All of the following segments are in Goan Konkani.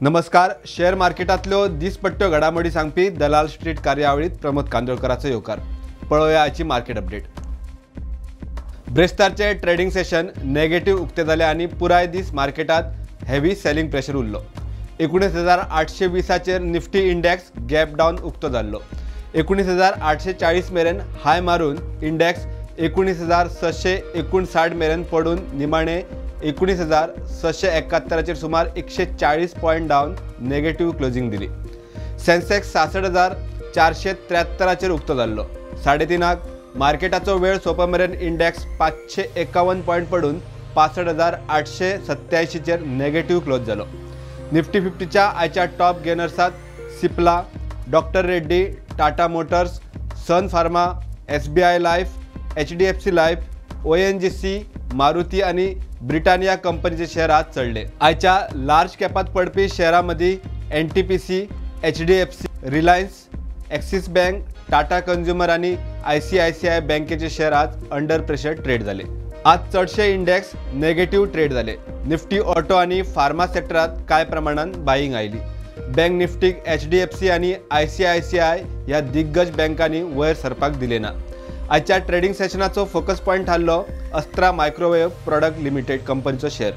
नमस्कार. शेअर मार्केटांतल्यो दिसपट्ट्यो घडामोडी सांगपी दलाल स्ट्रीट कार्यावळीत प्रमोद कांदोळकराचो येवकार. पळोवया आजची मार्केट अपडेट. ब्रेस्तारचे ट्रेडिंग सेशन नेगेटिव्ह उक्ते जाले आनी पुराय दीस मार्केटात हेवी सेलिंग प्रेशर उरलो. 19,820चेर निफ्टी इंडेक्स गॅप डावन उक्तो जाल्लो. 19,840 मेरेन हाय मारून इंडेक्स 19,659 मेरेन पडून निमाणे 19,671चेर सुमार 140 पॉयंट डावन नेगेटिव्ह क्लोजिंग दिली. सेन्सेक्स 66,473चेर उक्तो जाल्लो. 3:30 मार्केटाचो वेळ सोंपा मेरेन इंडेक्स 551 पॉयंट पडून 65,887चेर नेगेटिव्ह क्लोज जालो. निफ्टी 50च्या आयच्या top गेनर्सात Cipla, doctor Reddy, Tata Motors, Sun Pharma, SBI Life, HDFC Life, ONGC, Maruti आनी ब्रिटानिया कंपनीचे शेअर आज चढले. आयच्या लार्ज कॅपात पडपी शेअरां मदीं NTPC, HDFC, Reliance, Axis Bank, Tata Consumer आनी ICICI बँकेचे शेअर आज अंडर प्रेशर ट्रेड जाले. आज चडशे इंडेक्स नेगेटिव्ह ट्रेड जाले. निफ्टी ऑटो आनी फार्मा सेक्टरात कांय प्रमाणान बायिंग आयली. बँक निफ्टीक HDFC आनी ICICI ह्या दिग्गज बँकांनी वयर सरपाक दिले ना. आजच्या ट्रेडिंग सेशनाचो फोकस पॉयंट थारलो अस्त्रा मायक्रोवेव्ह प्रॉडक्ट लिमिटेड कंपनीचो शेअर.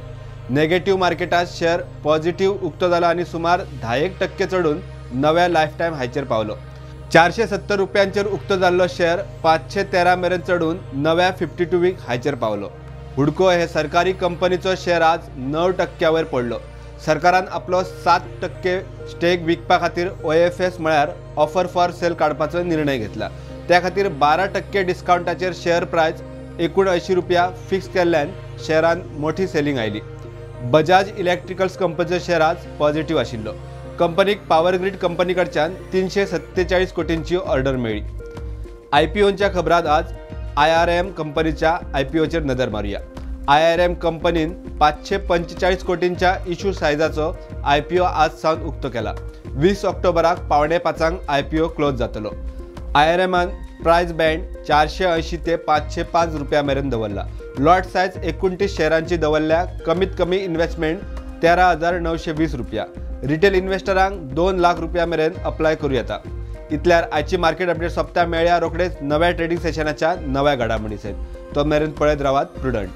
नेगेटिव्ह मार्केटात शेअर पॉझिटिव्ह उक्तो जालो आनी सुमार 10% चडून नव्या लायफ टायम हायचेर पावलो. 470 रुपयांचेर उक्तो जाल्लो शेअर 513 मेरेन चडून नव्या 52 वीक हायचेर पावलो. हुडको हे सरकारी कंपनीचो शेअर आज 9% वयर पडलो. सरकारान आपलो 7% स्टेक विकपा खातीर OFS म्हळ्यार ऑफर फॉर सेल काडपाचो निर्णय घेतला. त्या खातीर 12% डिस्कावंटाचेर शेअर प्रायस 79 रुपया फिक्स केल्ल्यान शेअरान मोठी सेलिंग आयली. बजाज इलेक्ट्रिकल्स कंपनीचो शेअर आज पॉझिटिव्ह आशिल्लो. कंपनीक पावर ग्रीड कंपनी कडच्यान 347 कोटींची ऑर्डर मेळ्ळी. IPOच्या खबरात आज IRM कंपनीच्या IPOचेर नदर मारुया. IRM कंपनीन 545 कोटींच्या इश्यू सायजाचो IPO आज सावन उक्तो केला. 20 ऑक्टोबराक 4:45 IPO close जातलो. IRMान प्रायस बँड 480 ते 505 रुपया मेरेन दवरला. लॉट सायज 29 शेअरांची दवरल्या. कमीत कमी इन्व्हेस्टमेंट 13,920 रुपया. रिटेल इन्व्हेस्टरांक 2 लाख रुपया मेरेन अप्लाय करूं येता. इतल्यार आजची मार्केट अपडेट सोंपता. मेळया रोखडेच नव्या ट्रेडिंग सेशनाच्या नव्या घडामोडी सयत. तो मेरेन पळयत रावात प्रुडंट.